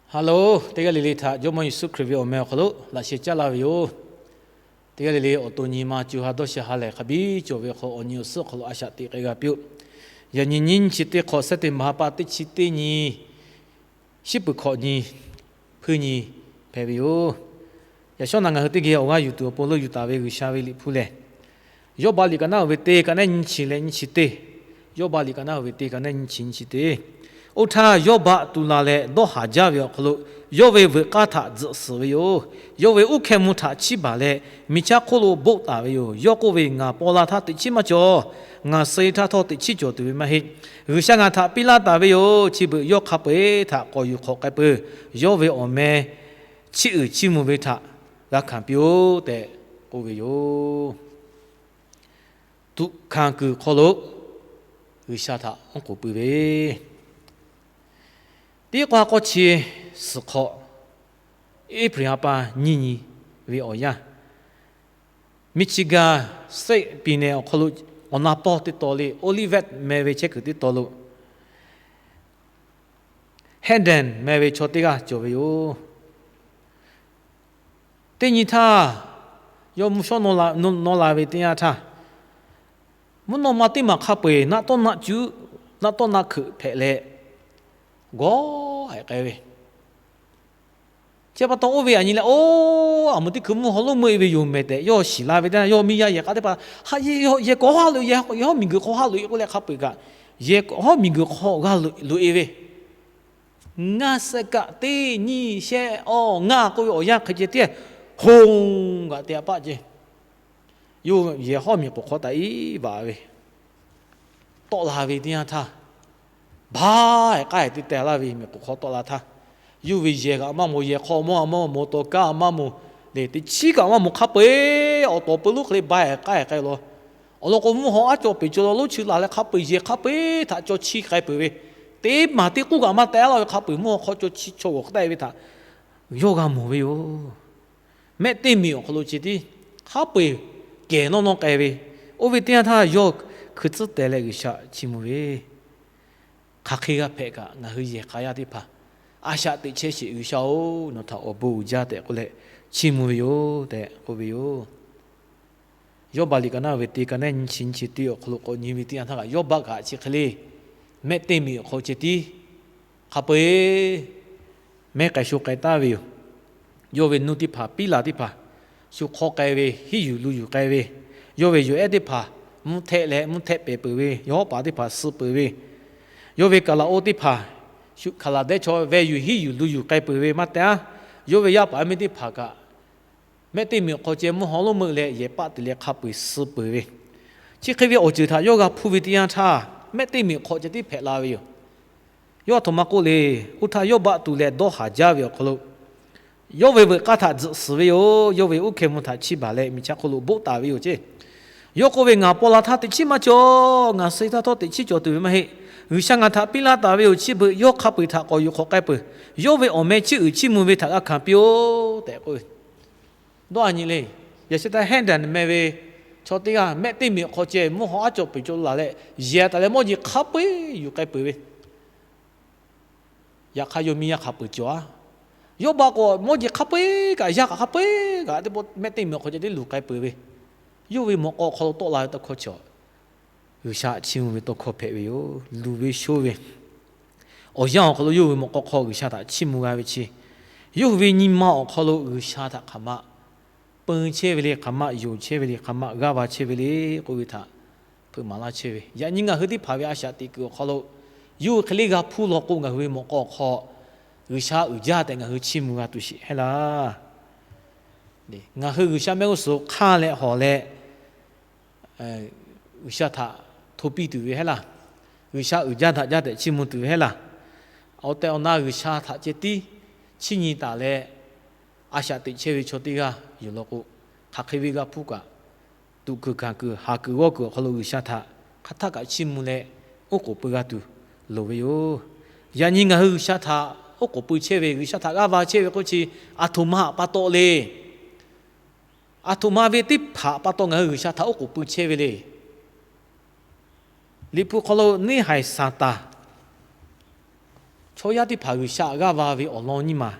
Haˍ loˬ, teˇ g'aˇ le le htaꞈ Jawˇmawˇ Yeˍsuˆ Hkriꞈ ve awˬ meh awˬ hk'aw lo laꞈ sheh caˉ laˇ ve yoˬ. Teˇ g'aˇ le le awˬ to nyi ma co ha dawˇ sha ha lehˬ hk'a biˇ cawˬ ve awˬ hk'aw lo awˬ nyi awˬ suhˉ awˬ hk'aw lo a shaꞈ teꞈ k'ai g'a piˇ-oˆ. Yaꞈ nyi nyiˇ chi teˇ hk'awꞈ September ha pa teˇ chi teˇ nyi, shiˉ peuˬ hkawꞈ nyi, hpuiˇ nyi hpehꞈ ve yoˬ. Yaꞈ shawˉ naꞈ ngaˬ hui teˇ geh awˬ g'aˇ yuˬ tuˬ awˬ pon lo yuˬ taˍ ve G'uiˬsha ve Liꞈ hpu lehˬ, Yawˇbaˆ liꞈ kaꞈ naˉ uiˍ ve teˇ kaꞈ neˉ nyiˇ chi leh nyiˇ chi teˇ, Yawˇbaˆ liꞈ kaꞈ naˉ uiˍ ve teˇ kaꞈ neˉ nyiˇ chi nyiˇ chi teˇ. Oˇ htaˇ Yawˇbaˆ tu la leh dawˇ haˍ jaˇ ve awˬ hk'aw lo, yawˇ ve veuꞈ k'aˇ htaꞈ tzuhꞈ suhˍ ve yoˬ. Yawˇ ve uˉ hkeh mvuh htaꞈ chiˇ baˬ leh miˬ chaˇ hk'oˆ lo boˆ taˍ ve yoˬ. Yawˇ k'oˆ ve, Ngaˬ paw la htaˇ teꞈ chiˉ maˇ cawˬ. Ngaˬ suh-e htaˇ htawˇ teꞈ chiˉ cawˬ tuˬ ve maˇ heˆ. G'uiˬsha ngaˬ htaꞈ piˇ laˇ taˍ ve yoˬ. Chi beuꞈ yawˇ hk'a peu-eˬ htaꞈ k'awꞈ yuˬ hk'awꞈ k'ai peuˬ. Yawˇ ve awˬ meh chiˇ uiˍ chiˇ mvuh ve htaꞈ g'a hkanˍ piˇ-oˆ tehꞈ k'oˆ ve yoˬ. Tuꞈ hkanˍ kuiˬ hk'aw lo G'uiˬsha htaꞈ oˉ k'oˍ pui ve, teˇ k'awˇ k'awˇ chi suhˍ hk'awꞈ, April ha pa nyiˇ nyi ve awˬ yanˇ, Michigan State piˍ nehˬ awˬ hk'aw lo awˬ na pawˇ teˇ taw le, Olivet meh ve chehˇ kuiˬ teˇ taw lo Haden meh ve chaw teˇ g'aˇ cawˬ ve yoˬ. Teˇ nyi htaˇ, yawˇ mvuhˇ shawˉ naw la ve teˇ yanˇ htaˇ, mvuhˇ naw ma teˇ maˬ hk'a peu-eˬ naˆ tawˆ naˆ cuˉ, naˆ tawˆ naˆ hkeuꞈ hpehꞈ leh, gawˇ hehꞈ k'ai ve. Chi pa taw oˇ ve aꞈ nyi leh, Oˇ, aˬ moˍ teˇ hkui mvuhˇ haw lonˉ meuˆ-e ve yoˬ mehˍ tehꞈ yawˇ shiˍ la ve teˇ yanˇ, yawˇ miˇ yaˇ yehˬ k'a teˇ hpaˍ, Haꞈ, yehˬ kawˬ haˉ loꞈ, yehˬ hawˉ miˬguiˬ hk'aw haˉ loꞈ-e k'oˆ leh hk'a peu-eˬ kaꞈ, yehˬ kawˬ haˉ miˬguiˬ hk'aw g'a loꞈ-e ve, ngaˇ sehˆ kaꞈ teˇ nyiˇ shehˆ awˇ ngaˇ k'oˆ ve awˬ yanˇ hk'e ceh tiˉ, hoˬ, kaꞈ te a paˆ ceh, yawˇ yehˬ hawˉ miˬ k'oˍ hk'aw taꞈ iˉ vaꞈ ve tawˆ la ve teˇ yanˇ htaˇ, baˬ-e k'ai teˇ teh laˇ ve miˬ k'oˍ hk'aw tawˆ la htaˇ, yawˇ ve yehˬ kaꞈ maˇ moˍ, yehˬ hk'aw maˇ maˇ moˍ, to kaˇ maˇ moˍ, lehˬ teꞈ chiˉ kaꞈ maˇ moˍ, hk'a peu-eˬ awˬ tawˍ peu lonˉ hk'e le baˬ-e k'ai k'ai law. Awˬ lawn k'o, mvuhˇ haw aˉ cawˬ peˬ cawˬ law lonˉ chi la leh hk'a peu-eˬ yehˬ hk'a peu-eˬ htaꞈ cawˬ chiˇ k'ai peuˬ ve, teˇ maˬ teˇ k'uˉ kaꞈ maˇ teh laˇ ve hk'a peu-eˬ mvuhˇ haw hk'aw cawˬ chiˇ cawˬ g'awˬ k'ai ve htaꞈ yawˇ g'a mawˬ ve yoˬ. Mehˆ teˇ miˬ awˬ hk'aw lo ceh tiˉ hk'a peu-eˬ kehˬ nawˇ nawˇ k'ai ve, oˇ ve teˇ yanˇ htaˇ yawˇ hkui tcuhˉ teh leh G'uiˬsha chiˇ mvuh ve, Hk'aˬ hk'e g'a hpehꞈ kaꞈ, ngaˬ hui yehˬ k'a yaˇ teˇ hpaˍ a shaꞈ teꞈ chehˇ sheˍ, G'uiˬsha-oˬ, nawˬ htaꞈ awˬ bon uiˍ jaˇ tehꞈ k'oˆ leh chiˇ mvuh ve yoˬ tehꞈ k'oˆ ve yoˬ. Yawˇbaˆ liꞈ kaꞈ naˉ ve teˇ kaꞈ neˉ nyiˇ chi nyiˇ chi teˇ awˬ hk'aw lo k'awꞈ nyi ve teˇ yanˇ htaˇ kaꞈ, Yawˇbaˆ kaꞈ chi hk'e le, mehˆ teˇ miˬ awˬ hk'aw ceh tiˉ hk'a peu-eˬ mehˉ k'ai sho k'ai taˍ ve yoˬ. Yawˇ ve nuˇ teˇ hpaˍ, piˉ laˬ teˇ hpaˍ, shu hk'aw k'ai ve, hiˉ yuˬ lu yuˬ k'ai ve, yawˇ ve yoˬ ehˉ teˇ hpaˍ mvuhˇ htehˆ leh mvuhˇ htehˆ pehˍ peuˬ ve, yawˬ hawˉ paˍ teˇ hpaˍ suh peuˬ ve, yawˇ ve kaˍ laꞈ oˇ teˇ hpaˍ, shu hkaˍ laˬ dehˉ chaw ve yoˬ hiˉ yuˬ lu yuˬ k'ai peuˬ ve maˇ tehꞈ, yawˇ ve yaˇ paˍ yaˇ miˇ teˇ hpaˍ kaꞈ mehˆ teˇ miˬ awˬ hk'aw ceh mvuhˇ haw lonˉ meuˆ leh yehˬ paˆ te leh hk'a peu-eˬ suh peuˬ ve, chi hk'e ve awˬ ceuˬ htaꞈ yawˇ g'a hpuˇ ve teˇ yanˇ htaˇ, mehˆ teˇ miˬ awˬ hk'aw ceh tiˉ hpehꞈ la ve yoˬ. Yawˇ a htoꞈ ma k'oˆ le, oˇ htaˇ Yawˇbaˆ tu leh dawˇ haˍ jaˇ ve awˬ hk'aw lo, yawˇ ve veuꞈ k'aˇ htaꞈ tzuhꞈ suhˍ ve yoˬ. Yawˇ ve uˉ hkeh mvuh htaꞈ chiˇ baˬ leh miˬ chaˇ hk'oˆ lo boˆ taˍ ve yoˬ ceˇ. Yawˇ k'oˆ ve, Ngaˬ paw la htaˇ teꞈ chiˉ maˇ cawˬ. Ngaˬ suh-e htaˇ htawˇ teꞈ chiˉ cawˬ tuˬ ve maˇ heˆ. G'uiˬsha ngaˬ htaꞈ piˇ laˇ taˍ ve yoˬ. Chi beuꞈ yawˇ hk'a peu-eˬ htaꞈ k'awꞈ yuˬ hk'awꞈ k'ai peuˬ. Yawˇ ve awˬ meh chiˇ uiˍ chiˇ mvuh ve htaꞈ g'a hkanˍ piˇ-oˆ tehꞈ k'oˆ ve. Dawˇ a nyi le. Yaꞈ sheh htaˇ Haden meh ve chaw teˇ g'aˇ mehˆ teˇ miˬ awˬ hk'aw ceh mvuhˇ haw aˉ cawˬ peˬ cawˬ laˬ leh, yehˬ taˍ leh mawˇ jeˬ hk'a peu-eˬ yuˬ k'ai peuˬ ve, yaꞈ hk'aˇ yawˇ miˇ yaˇ hk'a peu-eˬ cawˬ-a. Yawˇbaˆ k'o mawˇ jeˬ hk'a peu-eˬ kaꞈ, yaˇ kaꞈ hk'a peu-eˬ kaꞈ, teˇ pawˆ mehˆ teˇ miˬ awˬ hk'aw ceh tiˉ luˬ k'ai peuˬ ve, yawˇ ve mawꞈ k'aw awˬ hk'aw lo tawˆ la ve tawˇ hkawˇ chi G'uiˬsha chiˇ mvuh ve tawˇ hkawˇ hpehꞈ ve yoˬ. Luˬ ve shoˇ ve awˬ yanˇ awˬ hk'aw lo yawˇ ve mawꞈ k'aw hk'aw G'uiˬsha htaꞈ chiˇ mvuh g'a ve chi, yawˇ hui ve nyi ma awˬ hk'aw lo G'uiˬsha htaꞈ hk'aˬ ma peu chehˇ ve le, hk'aˬ ma yonˍ chehˇ ve le, hk'aˬ ma g'aˇ va chehˇ ve le k'oˆ ve htaꞈ hpeuꞈ maˍ laˇ chehˇ ve. Yaꞈ nyi ngaˬ hui teˇ hpaˍ ve a shaꞈ teꞈ kuiˬ awˬ hk'aw lo, yawˇ hui hk'e le g'a hpuˇ law k'o, ngaˬ hui ve mawꞈ k'aw awˬ hk'aw G'uiˬsha uiˍ jaˇ tehꞈ ngaˬ hui chiˇ mvuh g'a tuˬ sheˍ heˆ laˇ. Ngaˬ hui G'uiˬsha mehˆ g'uˇ suhˍ hk'aˇ leh hawˬ leh, G'uiˬsha htaꞈ hto piˇ tuˬ ve heˆ laˇ. G'uiˬsha uiˍ jaˇ daꞈ jaˇ tehꞈ chiˇ mvuh tuˬ ve heˆ laˇ. Awˬ tehˬ awˬ na G'uiˬsha htaꞈ ceh tiˉ chiˇ nyi taˍ leh, a shaꞈ teꞈ chehˇ ve chaw teˇ g'aˇ yoˬ law k'o, hk'aˬ hk'e ve g'a hpuˇ kaꞈ, tuꞈ kuiˬ hkanˍ kuiˬ haˍ kuiˬ g'awˇ kuiˬ awˬ hk'aw lo G'uiˬsha htaꞈ hk'aˬ htaˆ kaꞈ chiˇ mvuh leh oˉ k'oˍ pui g'a tuˬ loˍ ve yoˬ. Yaꞈ nyi ngaˬ hui G'uiˬsha htaꞈ oˉ k'oˍ pui chehˇ ve, G'uiˬsha htaꞈ g'aˇ va chehˇ ve k'oˆ chi, a htoꞈ ma pa taw le. A htoꞈ ma ve teˇ hpaˍ pa taw ngaˬ hui G'uiˬsha htaꞈ oˉ k'oˍ pui chehˇ ve le. Liꞈ hpu hk'aw lo neˇhaiˬ Saˍtanˍ Chaw yaˇ teˇ hpaˍ G'uiˬsha g'aˇ va ve awˬ lawn nyiˇ maˬ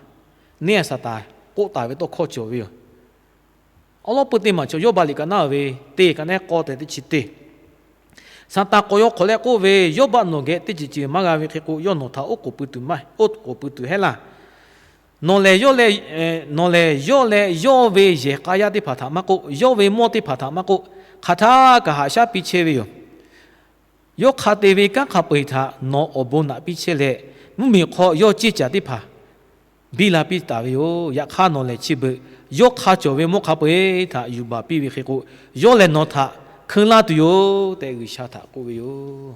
neˇ Saˍtanˍ k'oˆ taˍ ve tawˇ hkawˇ cawˬ ve yoˬ. Awˬ lawn peu teˇ maˬ chaw Yawˇbaˆ liꞈ ka naˉ ve teˇ ka neˉ k'awˇ tehꞈ teˇ chi teˇ, Saˍtanˍ k'awꞈ yaw hk'awꞈ leh k'oˆ ve, Yawˇbaˆ, nawˬ geh teˇ ceuˬ ceuˬ maˇ g'a ve hk'e k'o, yawˇ nawˬ htaꞈ oˉ k'oˍ pui tuˬ maˇ, oˉ k'oˍ pui tuˬ heˆ laˇ. Nawˬ lehˬ yawˇ leh, nawˬ lehˬ yawˇ leh yawˇ ve yehˬ k'a yaˇ teˇ hpaˍ htaꞈ maˇ k'oˆ, yawˇ ve mawˇ teˇ hpaˍ htaꞈ maˇ k'oˆ, hk'aˬ htaˇ kaꞈ haꞈ shaˉ piˇ chehˇ ve yoˬ. Yawˇ hk'a te ve kanˉ hk'a peu-eˬ htaꞈ nawˬ awˬ bon naꞈ piˇ chehˇ leh, mvuhˇmiˬ hk'aw yawˇ ceˇ caˬ teˇ hpaˍ biˇ la piˇ taˍ ve yoˬ. Yaꞈ hk'aˇ, nawˬ lehˬ chi beuꞈ yawˇ hk'a cawˬ ve mawˇ hk'a peu-eˬ htaꞈ yuˬ baˬ piˇ ve hk'e k'o, yawˇ lehˬ nawˬ htaꞈ hkeu laˇ tuˬ yoˬ tehꞈ G'uiˬsha htaꞈ k'oˆ ve yoˬ.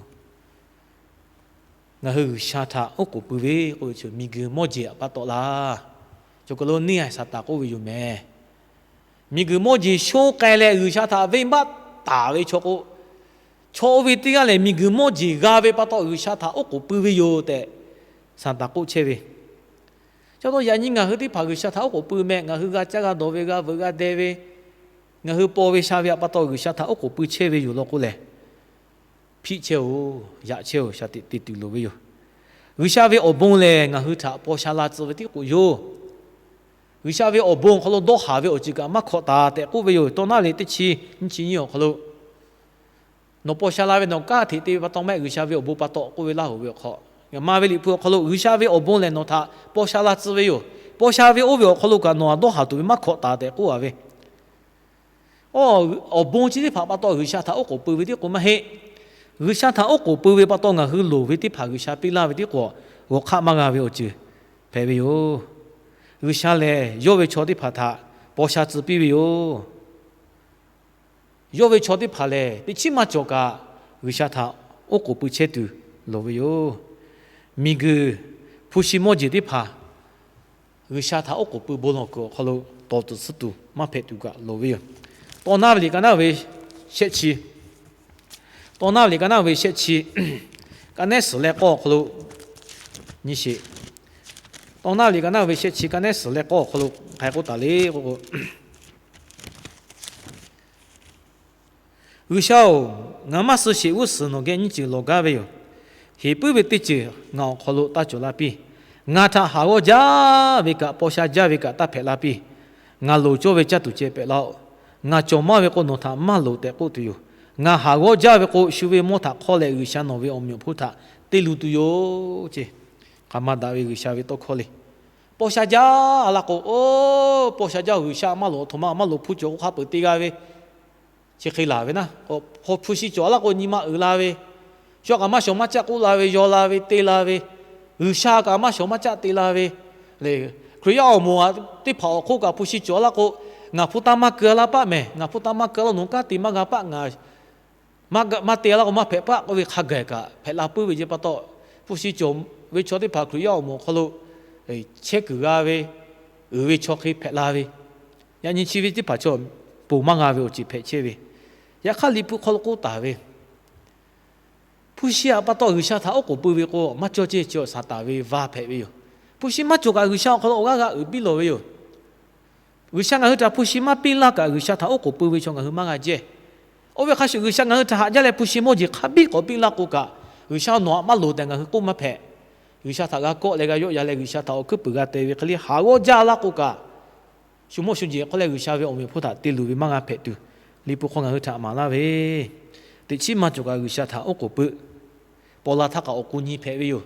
Ngaˬ hui G'uiˬsha htaꞈ oˉ k'oˍ pui ve k'oˆ ve chi miˬguiˬ mawˇ jeˬ htaꞈ pa taw laˇ. Cawˬ kaˬ lo neˇ Saˍtanˍ k'oˆ ve yoˬ mehˍ. Miˬguiˬ mawˇ jeˬ sho k'ai leh G'uiˬsha htaꞈ venˇbaˆ taˍ ve chaw k'o, chaw oˇ ve teˇ g'aˇ lehˬ miˬguiˬ mawˇ jeˬ g'a ve pa taw G'uiˬsha htaꞈ oˉ k'oˍ pui ve yoˬ tehꞈ Saˍtanˍ k'oˆ chehˇ ve. Chi pa taw yaꞈ nyi ngaˬ hui teˇ hpaˍ G'uiˬsha htaꞈ oˉ k'oˍ pui meh, ngaˬ hui g'a caˇ g'a dawˬ ve, g'a veuꞈ g'a deh ve, ngaˬ hui paw ve sha ve htaꞈ pa taw G'uiˬsha htaꞈ oˉ k'oˍ pui chehˇ ve yoˬ law k'oˆ lehˬ, hpiˆ chehˇ-oˬ, yaꞈ chehˇ-oˬ, shaˍ tiꞈ te tuˬ loˍ ve yoˬ. G'uiˬsha ve awˬ bon lehˬ ngaˬ hui htaꞈ paw sha la tcuh ve tiˉ k'oˆ yoˬ. G'uiˬsha ve awˬ bon awˬ hk'aw lo dawˇ haˍ ve awˬ ceuˬ kaꞈ maˇ hkawꞈ taˍ tehꞈ k'oˆ ve yoˬ. Tawˇ naˉ ve teˇ chi nyiˇ chi nyiˇ awˬ hk'aw lo, nawˬ paw sha la ve nawˬ kanˉ hteꞈ te ve pa taw maˇ heˆ, G'uiˬsha ve awˬ bon pa taw k'oˆ ve laˇ hoꞈ ve awˬ hk'aw, ngaˬ ma ve Liꞈ hpu awˬ hk'aw lo G'uiˬsha ve awˬ bon lehˬ nawˬ htaꞈ paw sha la tcuh ve yoˬ. Paw sha ve oˇ ve awˬ hk'aw lo kaꞈ nawˬ htaꞈ dawˇ haˍ tuˬ ve maˇ hkawꞈ taˍ tehꞈ k'oˆ a ve. Awˬ bon chi teˇ hpaˍ pa taw G'uiˬsha htaꞈ oˉ k'oˍ pui ve tiˉ k'o maˇ heˆ. G'uiˬsha htaꞈ oˉ k'oˍ pui ve pa taw ngaˬ hui loˍ ve teˇ hpaˍ G'uiˬsha piˇ laˇ ve tiˉ k'o, g'awˬ hk'aˆ maˇ g'a ve awˬ ceuˬ hpehꞈ ve yoˬ. G'uiˬsha lehˬ yawˇ ve chaw teˇ hpaˍ htaꞈ paw sha tcuh piˇ ve yoˬ. Yawˇ ve chaw teˇ hpaˍ lehˬ teꞈ chiˉ maˇ cawˬ kaꞈ G'uiˬsha htaꞈ oˉ k'oˍ pui chehˇ tuˬ loˍ ve yoˬ. Miˬguiˬ hpu shi mawˇ jeˬ teˇ hpaˍ G'uiˬsha htaꞈ oˉ k'oˍ pui bon lawˬ kuiˬ awˬ hk'aw lo tawˍ tuˬ tsuhˇ tuˬ maˇ hpehꞈ tuˬ kaꞈ loˍ ve yoˬ. Tawˇ naˉ ve liꞈ ka naˉ ve shehˆ chi, Tawˇ naˉ ve liꞈ ka naˉ ve shehˆ chi, ka nehˉ suhˍ leh k'awˇ awˬ hk'aw lo nyi sheˍ. Tawˇ naˉ ve liꞈ ka naˉ ve shehˆ chi ka nehˉ suhˍ leh k'awˇ awˬ hk'aw lo hk'aˬ hk'e k'oˆ taˍ le k'o, G'uiˬsha-oˬ, ngaˬ maˇ suh sheˍ g'uˇ suhˍ nawˬ geh nyiˇ ceuˬ lawˬ gaˇ ve yoˬ. Heˍ puiˉ ve teˇ ceuˬ ngaˬ awˬ hk'aw lo taˇ cawˬ la piˇ. Ngaˬ htaꞈ haˍ g'awˇ jaˇ ve kaꞈ paw sha jaˇ ve kaꞈ taˇ hpehꞈ la piˇ. Ngaˬ loˍ cawˇ ve caˇ tuˬ ceh pehꞈ laˇ-oˆ. Ngaˬ cawˬ maˇ ve k'o nawˬ htaꞈ maˇ loˍ tehꞈ k'oˆ tuˬ yoˬ. Ngaˬ haˍ g'awˇ jaˇ ve k'o shu ve mawˇ htaꞈ hk'awˇ leh G'uiˬsha nawˬ ve awˬ meꞈ awˬ hponˇ htaꞈ te luˬ tuˬ yoˬ ce. Hk'aˬ ma daꞈ ve G'uiˬsha ve tawˇ hkawˇ le. Paw sha jaˇ laˇ k'o, oˇ paw sha jaˇ G'uiˬsha maˇ loˍ, aˬ htoꞈ ma maˇ loˍ, hpu cawˬ k'o hk'a peuˬ te g'a ve chi hk'e laˬ ve naˉ, hpu shi cawˬ laˇ k'o nyi ma uiˍ la ve, shu kaꞈ maˇ shawˍ maˇ caˆ k'oˆ la ve, yaw la ve, te la ve, G'uiˬsha kaꞈ maˇ shawˍ maˇ caˆ te la ve, Hkriꞈ yaˇ awˬ moˍ teˇ hpaˍ awˬ hk'oˆ kaꞈ hpu shi cawˬ laˇ k'o, ngaˬ hpu taˇ maˇ keu laˇ paˆ mehˍ, ngaˬ hpu taˇ maˇ keu laˇ nawˬ kanˉ te maˇ g'a paˆ, ngaˬ maˇ te laˇ k'o maˇ hpehꞈ paˆ k'oˆ ve hk'a gaˬ kaꞈ hpehꞈ la puiˉ ve ce pa taw, hpu shi cawˬ ve chaw teˇ hpaˍ Hkriꞈ yaˇ awˬ moˍ awˬ hk'aw lo chehˇ kuiˬ g'a ve, uiˍ ve chaw hk'e hpehꞈ la ve, yaꞈ nyi chi ve teˇ hpaˍ chaw ponˬ maˇ g'a ve awˬ ceuˬ hpehꞈ chehˇ ve. Yaꞈ hk'aˇ Liꞈ hpu hk'aw lo k'oˆ taˍ ve, hpu shi htaꞈ pa taw G'uiˬsha htaꞈ oˉ k'oˍ pui ve k'o maˇ cawˇ ceˇ, chi Saˍtanˍ ve va hpehꞈ ve yoˬ. Hpu shi maˇ cawˬ kaꞈ G'uiˬsha awˬ hk'aw lo awˬ g'aˇ g'a uiˍ piˇ lawˬ ve yoˬ. G'uiˬsha ngaˬ hui htaꞈ hpu shi maˇ piˇ laˇ kaꞈ G'uiˬsha htaꞈ oˉ k'oˍ pui ve chaw ngaˬ hui maˇ g'a jehˇ. Oˇ ve hk'a shuˍ G'uiˬsha ngaˬ hui htaꞈ haꞈ jaˇ leh hpu shi mawˇ jeˬ hk'a biˇ k'awꞈ piˇ laˇ k'o kaꞈ, G'uiˬsha nawˬ htaꞈ maˇ loˍ tehꞈ ngaˬ hui k'oˆ maˇ hpehꞈ. G'uiˬsha htaꞈ g'a kawˆ leh g'a yawˆ yan leh G'uiˬsha htaꞈ awˬ hkuiˉ puiˍ g'a te ve hk'e le haˍ g'awˇ jaˇ laˇ k'o kaꞈ, shu mawˇ shu jeˬ hk'aw leh G'uiˬsha ve awˬ meꞈ awˬ hponˇ htaꞈ te luˬ ve maˇ g'a hpehꞈ tuˬ, Liꞈ hpu hk'aw ngaˬ hui htaꞈ maˍ laˇ ve, teꞈ chiˉ maˇ cawˬ kaꞈ G'uiˬsha htaꞈ oˉ k'oˍ pui. Paw la htaˇ kaꞈ awˬ k'o nyi hpehꞈ ve yoˬ.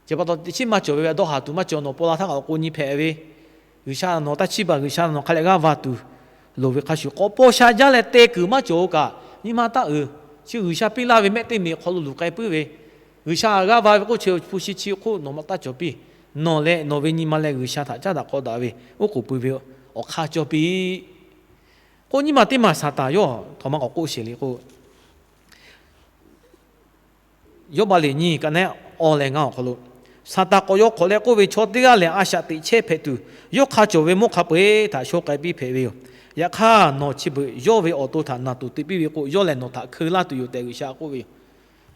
Chi pa taw teꞈ chiˉ maˇ cawˬ ve dawˇ haˍ tuˬ maˇ cawˬ, nawˬ paw la htaˇ kaꞈ awˬ k'o nyi hpehꞈ ve, G'uiˬsha nawˬ taˇ chiˇ baˬ, G'uiˬsha nawˬ hk'a leh g'aˇ va tuˬ loˍ ve hk'a shuˍ k'awꞈ paw sha jaˇ leh te kuiˬ maˇ cawˬ-o kaꞈ, nyi ma taˇ uiˍ. Chi G'uiˬsha piˇ laˇ ve mehˆ teˇ meꞈ awˬ hk'aw lo luˬ k'ai puiˉ ve, G'uiˬsha g'aˇ va ve k'oˆ chi hpu shi chi hk'oˆ nawˬ maˇ taˇ cawˬ piˇ. Nawˬ leh nawˬ ve nyi ma leh G'uiˬsha htaꞈ caˉ daꞈ k'aw daꞈ ve oˉ k'oˍ pui ve awˬ hk'aˇ cawˇ piˇ. K'o nyiˇ maˬ teˇ maˬ Saˍtanˍ yawˇ htaꞈ ma k'awꞈ k'oˆ sheˍ le k'o, Yawˇbaˆ liꞈ nyiˇ ka nehˉ awˇ leh ngaˇ awˬ hk'aw lo, Saˍtanˍ k'awꞈ yaw hk'awꞈ leh k'oˆ ve, Chaw teˇ g'aˇ lehˬ a shaꞈ teꞈ chehˇ hpehꞈ tuˬ, yawˇ hk'a cawˬ ve mawˇ hk'a peu-eˬ htaꞈ shaw k'ai piˇ hpehꞈ ve yoˬ. Yaꞈ hk'aˇ nawˬ chi beuꞈ yawˇ ve awˬ to htaꞈ naˬ tuˬ te piˇ ve k'o, yawˇ lehˬ nawˬ htaꞈ hkeu laˇ tuˬ yoˬ tehꞈ G'uiˬsha k'oˆ ve yoˬ.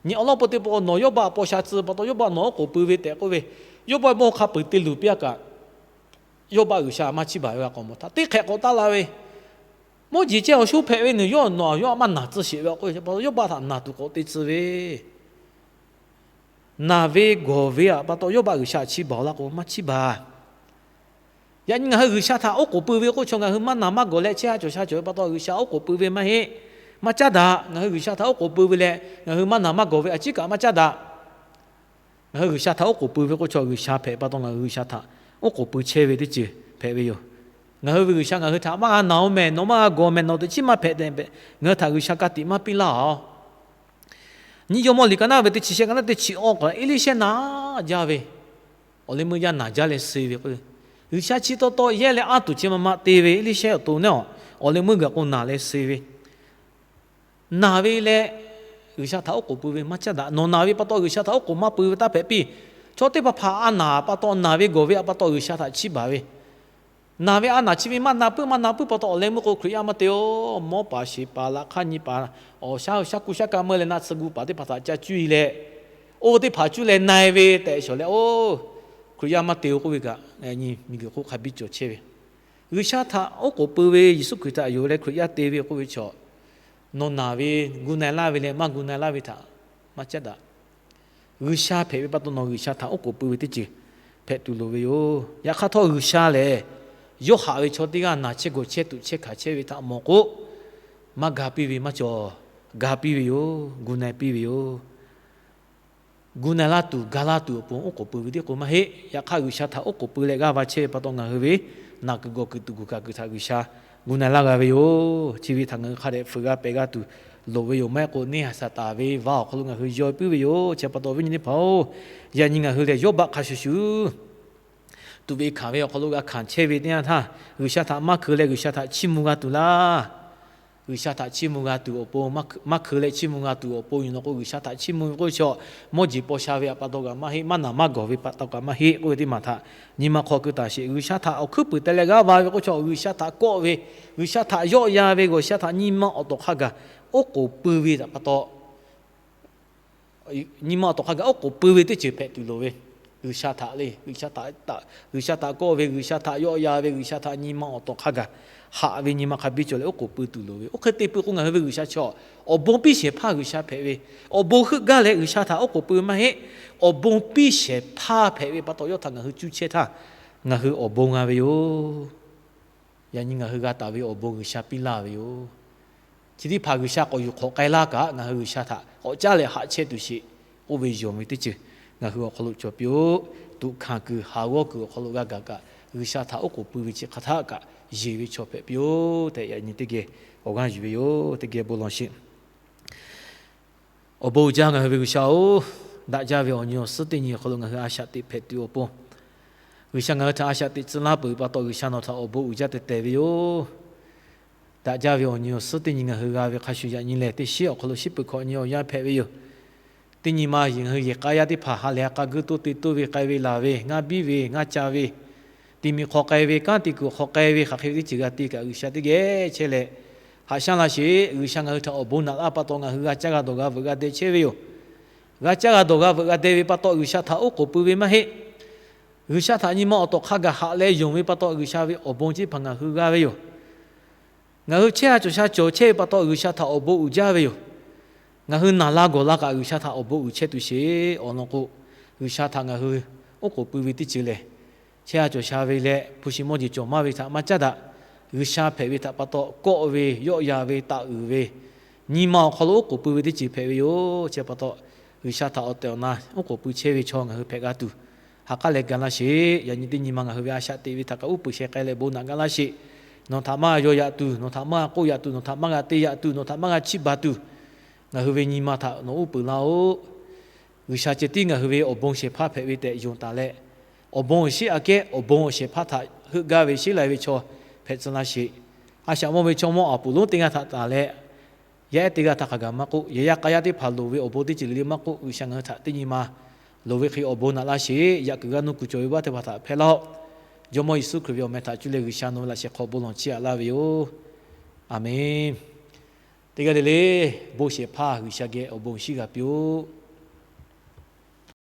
Nyi awˬ lawn peu teˇ pawˆ nawˬ Yawˇbaˆ paw sha tcuh pa taw, Yawˇbaˆ nawˬ oˉ k'oˍ pui ve tehꞈ k'oˆ ve, Yawˇbaˆ mawˇ hk'a peu-eˬ te luˬ piˇ-a kaꞈ, Yawˇbaˆ G'uiˬsha maˇ chiˇ baˬ ve g'a k'awꞈ mawˬ htaˇ teˇ hk'ehꞈ k'awꞈ taˆ la ve, mawˇ jeˬ ceh awˬ shu hpehꞈ ve, nawˬ yawˇ nawˬ yawˇ maˇ naˬ tcuh sheˍ ve k'o, Yawˇbaˆ htaꞈ naˬ tuˬ k'awꞈ te tcuh ve, Naˬ ve gawˬ ve aꞈ pa taw yawˇ baˆ G'uiˬsha chiˇ baˬ-oˬ laˇ k'o, maˇ chiˇ baˬ. Yaꞈ nyi ngaˬ hui G'uiˬsha htaꞈ oˉ k'oˍ pui ve k'oˆ chaw, ngaˬ hui maˇ naˬ maˇ gawˬ leh chehˇ ha cawˬ sha cawˬ ve pa taw G'uiˬsha oˉ k'oˍ pui ve maˇ heˆ. Maˇ caˉ daꞈ. Ngaˬ hui G'uiˬsha htaꞈ oˉ k'oˍ pui ve leh ngaˬ hui maˇ naˬ maˇ gawˬ ve a ciˉ kaꞈ maˇ caˉ daꞈ. Ngaˬ hui G'uiˬsha htaꞈ oˉ k'oˍ pui ve k'oˆ chaw, G'uiˬsha hpehꞈ pa taw ngaˬ hui G'uiˬsha htaꞈ oˉ k'oˍ pui chehˇ ve teˇ ceuˬ hpehꞈ ve yoˬ. Ngaˬ hui ve G'uiˬsha ngaˬ hui htaꞈ maˇ g'a naˬ-oˬ mehˍ, nawˬ maˇ g'a gawˬ mehˍ, nawˬ teꞈ chiˉ maˇ hpehꞈ tehꞈ ngaˬ hui htaꞈ G'uiˬsha ka tiꞈ maˇ piˇ laˇ-oˬ. Nyiˇ Jawˇmawˇ liꞈ ka naˉ ve teˇ chi shehˆ ka naˉ teˇ chi awˇ k'awꞈ Eˇliˇshehˇ naˬ jaˇ ve, awˬ leh meuˇ yaˇ naˬ jaˇ leh suh ve k'o, G'uiˬsha chi taw taw yehˇ leh aˉ tuˬ chi ma ma te ve Eˇliˇshehˇ awˬ to naˉ-oˬ, awˬ leh meuˇ gaˬ k'o naˬ leh suh ve Naˬ ve leh G'uiˬsha htaꞈ oˉ k'oˍ pui ve maˇ caˉ daꞈ. Nawˬ naˬ ve pa taw G'uiˬsha htaꞈ oˉ k'oˍ maˇ pui ve taˇ hpehꞈ piˇ. Chaw teˇ hpaˍ hpaˍ a naˬ pa taw, naˬ ve gawˬ ve aꞈ pa taw G'uiˬsha htaꞈ chiˇ baˬ ve, naˬ ve a naˬ chi ve maˇ na puiˉ maˇ na puiˉ pa taw awˬ leh meuˇ k'o Hkriꞈ yaˇ maˇ te-oˬ. Mawˇ paˍ sheˍ paˍ laꞈ hk'aˇ nyi paˍ, awˬ shaˉ shaˉ kuˇ shaˉ kaˆ meuˇ leh naˆ tsuhˇ gu paˍ teˇ hpaˍ htaꞈ ca cuˇ e leh, oˇ ve teˇ hpaˍ cuˇ leh na-e ve tehꞈ shawˍ leh, oˇ, Hkriꞈ yaˇ maˇ te-oˬ k'oˆ ve kaꞈ, nyi miˬguiˬ hk'oˆ hk'a biˇ cawˬ chehˇ ve. G'uiˬsha htaꞈ oˉ k'oˍ pui ve, Yeˍsuˆ Hkriꞈ htaꞈ yonˍ leh Hkriꞈ yaˇ te ve k'oˆ ve chaw, nawˬ naˬ ve gu na-e laˇ ve leh maˇ gu na-e laˇ ve htaꞈ maˇ caˉ daꞈ. G'uiˬsha hpehꞈ ve pa taw nawˬ G'uiˬsha htaꞈ oˉ k'oˍ pui ve teˇ ceuˬ hpehꞈ tuˬ loˍ ve yoˬ. Yaꞈ hk'aˇ htawˇ G'uiˬsha lehˬ, yawˇ haꞈ ve chaw teˇ g'aˇ naˬ chehˇ gawˬ chehˇ tuꞈ chehˇ hkanˍ chehˇ ve htaꞈ mawˬ k'o, maˇ ga piˇ ve maˇ cawˬ. Ga piˇ ve yoˬ. Gu na-e piˇ ve yoˬ. Gu na-e laˇ tuˬ ga laˇ tuˬ awˬ pon oˉ k'oˍ pui ve tiˉ k'o maˇ heˆ. Yaꞈ hk'aˇ G'uiˬsha htaꞈ oˉ k'oˍ pui leh g'aˇ va chehˇ ve pa taw ngaˬ hui ve naˬ kuiˬ gawˬ kuiˬ tuꞈ kuiˬ kaꞈ kuiˬ htaꞈ G'uiˬsha gu na-e laˇ g'a ve yoˬ. Chi ve htaꞈ ngaˬ hui hk'a dehꞈ fuiˍ g'a pehˍ g'a tuˬ loˍ ve yoˬ. Maˇ heˆ k'o neˇ haiˬ Saˍtanˍ ve vaˇ awˬ hk'aw lo ngaˬ hui yaw puiˉ ve yoˬ. Chi pa taw viˉ nyi teˇ hpaˍ-oˬ, yaꞈ nyi ngaˬ hui lehˬ yawˇ baˆ hk'a shuˍ shuˍ tuꞈ ve hkanˍ ve awˬ hk'aw lo g'a hkanˍ chehˇ ve teˇ yanˇ htaˇ, G'uiˬsha htaꞈ maˇ hkeu leh G'uiˬsha htaꞈ chiˇ mvuh g'a tuˬ laˇ. G'uiˬsha htaꞈ chiˇ mvuh g'a tuˬ awˬ pon, maˇ hkeu leh chiˇ mvuh g'a tuˬ awˬ pon yoˬ. Nawˬ k'o G'uiˬsha htaꞈ chiˇ mvuh ve k'oˆ ve chaw, mawˇ jeˬ paw sha ve aꞈ pa taw kaꞈ maˇ heˆ, maˇ naˬ maˇ gawˬ ve pa taw kaꞈ maˇ heˆ k'oˆ ve teˇ maˬ htaꞈ nyi ma hk'aw keu taˍ sheˍ. G'uiˬsha htaꞈ awˬ hkuiˉ puiˍ te leh g'aˇ va ve k'oˆ ve chaw, G'uiˬsha htaꞈ kawˆ ve, G'uiˬsha htaꞈ yawˆ yan ve, G'uiˬsha htaꞈ nyi ma awˬ tawˍ hk'a gaˬ oˉ k'oˍ pui ve htaꞈ pa taw, nyi ma awˬ tawˍ hk'a gaˬ oˉ k'oˍ pui ve teˇ ceuˬ hpehꞈ tuˬ loˍ ve. G'uiˬsha htaꞈ le, G'uiˬsha htaꞈ kawˆ ve, G'uiˬsha htaꞈ yawˆ yan ve, G'uiˬsha htaꞈ nyi ma awˬ tawˍ hk'a gaˬ haꞈ ve nyi ma hk'a biˇ cawˬ leh oˉ k'oˍ pui tuˬ loˍ ve. Oˇ hk'e te pui k'o ngaˬ hui ve G'uiˬsha chaw awˬ bon piˇ shehˍ hpaˇ G'uiˬsha hpehꞈ ve, awˬ bon heuˆ gaˇ leh G'uiˬsha htaꞈ oˉ k'oˍ pui maˇ heˆ. Awˬ bon piˇ shehˍ hpaˇ hpehꞈ ve pa taw yawˇ htaꞈ ngaˬ hui cuˇ chehˇ htaˇ, ngaˬ hui awˬ bon g'a ve yoˬ. Yaꞈ nyi ngaˬ hui g'a taˍ ve awˬ bon G'uiˬsha piˇ laˇ ve yoˬ. Chi teˇ hpaˍ G'uiˬsha k'awꞈ yuˬ hk'awꞈ k'ai laˇ kaꞈ, ngaˬ hui G'uiˬsha htaꞈ k'awꞈ caˉ leh haꞈ chehˇ tuˬ sheˍ. Oˇ ve yonˍ ve teˇ ceuˬ ngaˬ hui awˬ hk'aw lo cawˬ piˇ-oˆ. Tuꞈ hkanˍ kuiˬ haˍ g'awˇ kuiˬ awˬ hk'aw lo g'a gaˬ kaꞈ, G'uiˬsha htaꞈ oˉ k'oˍ pui ve chi hk'a htaˆ kaꞈ yeˬ ve chaw hpehꞈ piˇ-oˆ tehꞈ, yaꞈ nyi teˇ geh awˬ g'aˇ yuˬ ve yoˬ. Teˇ geh bon lawˬ sheˍ. Awˬ bon uiˍ jaˇ ngaˬ hui ve G'uiˬsha-oˬ, daꞈ jaˇ ve awˬ nyi awˬ suhˉ teˇ nyi awˬ hk'aw lo ngaˬ hui a shaꞈ teꞈ hpehꞈ tuˬ awˬ pon, G'uiˬsha ngaˬ hui htaꞈ a shaꞈ teꞈ tcuh laˇ peuˬ pa taw G'uiˬsha nawˬ htaꞈ awˬ bon uiˍ jaˇ tehꞈ tehˬ ve yoˬ. Daꞈ jaˇ ve awˬ nyi awˬ suhˉ teˇ nyi ngaˬ hui g'a ve hk'a shuˍ yaꞈ nyi lehˬ, teˇ shinˉ awˬ hk'aw lo shinˉ peuˬ hkawꞈ nyi awˬ yanˇ hpehꞈ ve yoˬ. Teˇ nyi ma ngaˬ hui yehˬ k'a yaˇ teˇ hpaˍ ha lehˬ ha k'a guiˇ toˇ te toˇ ve k'ai ve laˬ ve, ngaˇ biˇ ve ngaˇ ca ve, tiꞈ miˬ hk'aw k'ai ve, kanˉ te kuiˬ hk'aw k'ai ve, hk'aˬ hk'e ve teˇ ceuˬ g'a te kaꞈ G'uiˬsha teˇ geh chehˇ leh, haꞈ shaˉ laˇ sheˍ. G'uiˬsha ngaˬ hui htaꞈ awˬ bon naꞈ laˇ pa taw ngaˬ hui g'a caˇ g'a dawˬ g'a veuꞈ g'a deh chehˇ ve yoˬ. G'a caˇ g'a dawˬ g'a veuꞈ g'a deh ve pa taw G'uiˬsha htaꞈ oˉ k'oˍ pui ve maˇ heˆ. G'uiˬsha htaꞈ nyi ma awˬ tawˍ hk'a gaˬ haꞈ leh yonˍ ve pa taw G'uiˬsha ve awˬ bon teˇ hpaˍ ngaˬ hui g'a ve yoˬ. Ngaˬ hui chehˇ ha cawˬ sha cawˬ chehˇ ve pa taw G'uiˬsha htaꞈ awˬ bon uiˍ jaˇ ve yoˬ. Ngaˬ hui naˬ la gawˬ la kaꞈ G'uiˬsha htaꞈ awˬ bon uiˍ chehˇ tuˬ sheˍ. Awˬ lawn k'o, G'uiˬsha htaꞈ ngaˬ hui oˉ k'oˍ pui ve teˇ ceuˬ lehˬ, chehˇ ha cawˬ sha ve leh hpu shi mawˇ jeˬ cawˬ maˇ ve htaꞈ maˇ caˉ daꞈ. G'uiˬsha hpehꞈ ve htaꞈ pa taw kawˆ ve, yawˆ yan ve, taˍ uiˍ ve, nyi ma awˬ hk'aw lo oˉ k'oˍ pui ve teˇ ceuˬ hpehꞈ ve yoˬ. Chi pa taw, G'uiˬsha htaꞈ awˬ tehˬ awˬ na oˉ k'oˍ pui chehˇ ve chaw ngaˬ hui hpehꞈ g'a tuˬ, ha k'aˉ leh ga laˇ sheˍ. Yaꞈ nyi teˇ nyi ma ngaˬ hui ve a shaꞈ teꞈ ve htaꞈ kaꞈ uˉ peunˍ sheh k'ai leh bon naꞈ ga laˇ sheˍ. Nawˬ htaꞈ maˇ g'a yaw yaꞈ tuˬ, nawˬ htaꞈ maˇ g'a k'oˆ yaꞈ tuˬ, nawˬ htaꞈ maˇ g'a te yaꞈ tuˬ, nawˬ htaꞈ maˇ g'a chiˇ baˬ tuˬ, ngaˬ hui ve nyi ma htaꞈ nawˬ uˉ peunˍ laˇ-oˆ. G'uiˬsha ceh tiˉ ngaˬ hui ve awˬ bon shehˍ hpaˇ hpehꞈ ve tehꞈ yonˍ taˍ leh, awˬ bon awˬ shinˉ aꞈ kehˉ awˬ bon awˬ shehˍ hpaˇ htaꞈ heuˆ gaˇ ve sheˉ lai ve chaw hpehꞈ tcuh laˇ sheˍ. A shaꞈ mawˇ ve chaw mawˇ Aˍpoˍlonˉ teˇ g'aˇ htaꞈ taˍ leh, yaˇ ehˉ teˇ g'aˇ htaꞈ hk'a gaˬ maˇ k'oˆ, yehˬ yaˇ k'a yaˇ teˇ hpaˍ loˍ ve awˬ bon teˇ ceuˬ le le maˇ k'oˆ, G'uiˬsha ngaˬ hui htaꞈ teˇ nyi ma loˍ ve hk'e awˬ bon naꞈ laˇ sheˍ. Yaꞈ kuiˬ g'a nuˇ kuiˬ cawˬ ve vaˇ teˇ hpaˍ htaꞈ hpehˇ laˇ-oˆ. Jawˇmawˇ Yeˍsuˆ Hkriꞈ ve awˬ meh htaꞈ cuˇ leh G'uiˬsha nawˬ ve laꞈ shehˍ hk'aw bon lawˬ chiˇ aꞈ laˇ ve yoˬ. Aˍmenˍ. Teˇ g'aˇ le le, bon shehˍ hpaˇ G'uiˬsha geh awˬ bon shiˉ g'a piˇ-oˆ.